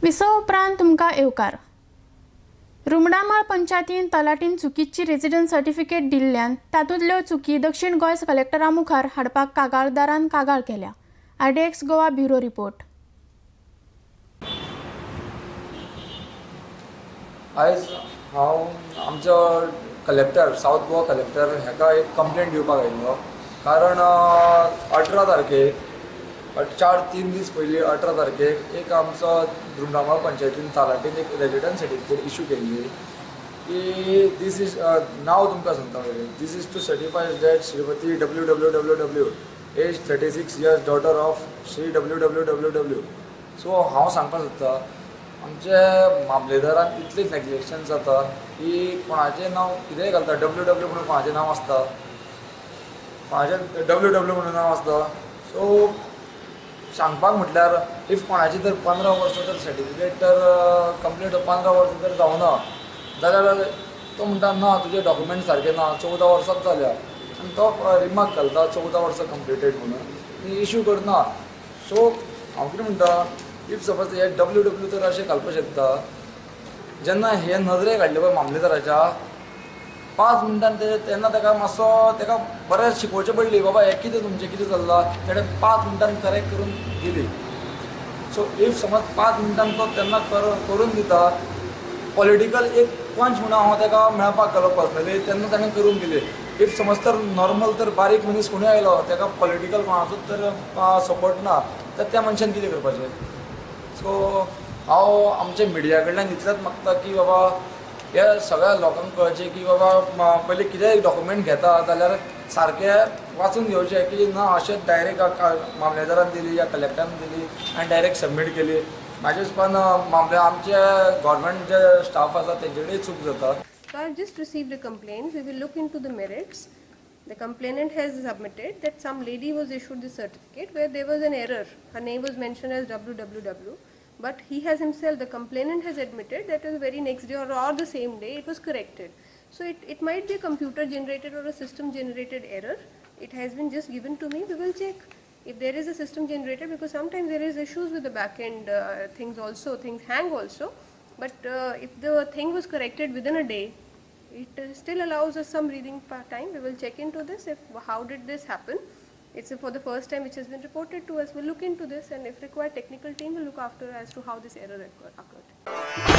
विसव उपरांत तुमकां येवकार. रुमडामाळ पंचायतीन तलाटीन चुकीची रेजिडंट सर्टिफिकेट दिल्ल्यान तातूंतल्यो चुकी दक्षिण गोंय कलेक्टरा मुखार हाडपाक कागाळदारान कागाळ केल्या. RDX Goa bureau report. आयज हांव आमचो कलेक्टर, सावथ गोवा कलेक्टर हाका एक कंप्लेंट दिवपाक आयिल्लो. कारण 18 तारखेक 4-3 दीस पयलीं 18 तारखेक एक आमचो रुमडामाळ पंचायतीन तलाटीन एक रेजिडंट सर्टिफिकेट इशू केल्ली की दीस is नांव तुमकां सांगता पयलीं, this is to certify that Shrimati W W W W age 36 years daughter of Shri W W W W. So हांव सांगपाक सोदता आमचे मामलेदारान इतलें नेग्लेक्शन जाता की कोणाचें नांव कितेंय घालता, डब्ल्यू डब्ल्यू म्हणून कोणाचें नांव आसता, कोणाचें डब्ल्यू डब्ल्यू म्हणून नांव आसता. सो सांगपाक म्हटल्यार if कोणाची तर 15 वर्सां तर सर्टिफिकेट तर कंप्लीट 15 वर्सां तर जावना जाल्यार तो म्हणटा ना तुजे डॉक्युमेंट सारके ना, 14 वर्सांच जाल्या आनी तो रिमार्क घालता 14 वर्सां कंप्लिटेड म्हणून आनी इशू करना. सो हांव कितें म्हणटा, if suppose हे डब्ल्यू डब्ल्यू तर अशें घालपाक शकता, जेन्ना हे नदरे काडले पळय मामलेदाराच्या 5 मिनटान ते तेन्ना ताका मातसो ताका बरें शिकोवचें पडली, बाबा हें कितें तुमचें कितें चल्लां, तेणें 5 मिनटान करेक्ट करून दिली. सो if समज 5 मिनटान तो तेन्ना करून दिता, पॉलिटिकल एक पंच म्हणून हांव ताका मेळपाक गेलो पर्सनली, तेन्ना ताणें करून दिली. If समज तर नॉर्मल तर बारीक मनीस कोणूय आयलो ताका पॉलिटिकल कोणाचोच तर सपोर्ट ना तर त्या मनशान कितें करपाचें. सो हांव आमच्या मिडिया कडल्यान इतलेंच मागता की बाबा हे सगळ्या लोकांक कळचें की बाबा पयलीं कितेंय डॉक्युमेंट घेता जाल्यार सारकें वाचून घेवचें की ना अशें डायरेक्ट मामलेदारान दिली या कलेक्टरान दिली आनी डायरेक्ट सबमीट केली. म्हाजे हिसपान मामले आमचे गव्हर्मेंट जे स्टाफ आसा तेंचे कडेन चूक जाता. So I have just received a complaint. We will look into the merits. The complainant has submitted that some lady was issued the certificate where there was an error. Her name was mentioned as WWW. But he has himself, the complainant has admitted that the very next day or the same day it was corrected. So it might be a computer generated or a system generated error. It has been just given to me. We will check if there is a system generated, because sometimes there is issues with the back end things also, things hang also. But if the thing was corrected within a day, it still allows us some breathing time. We will check into this, if how did this happen. It's for the first time which has been reported to us. We'll look into this, and if required, technical team will look after as to how this error occurred.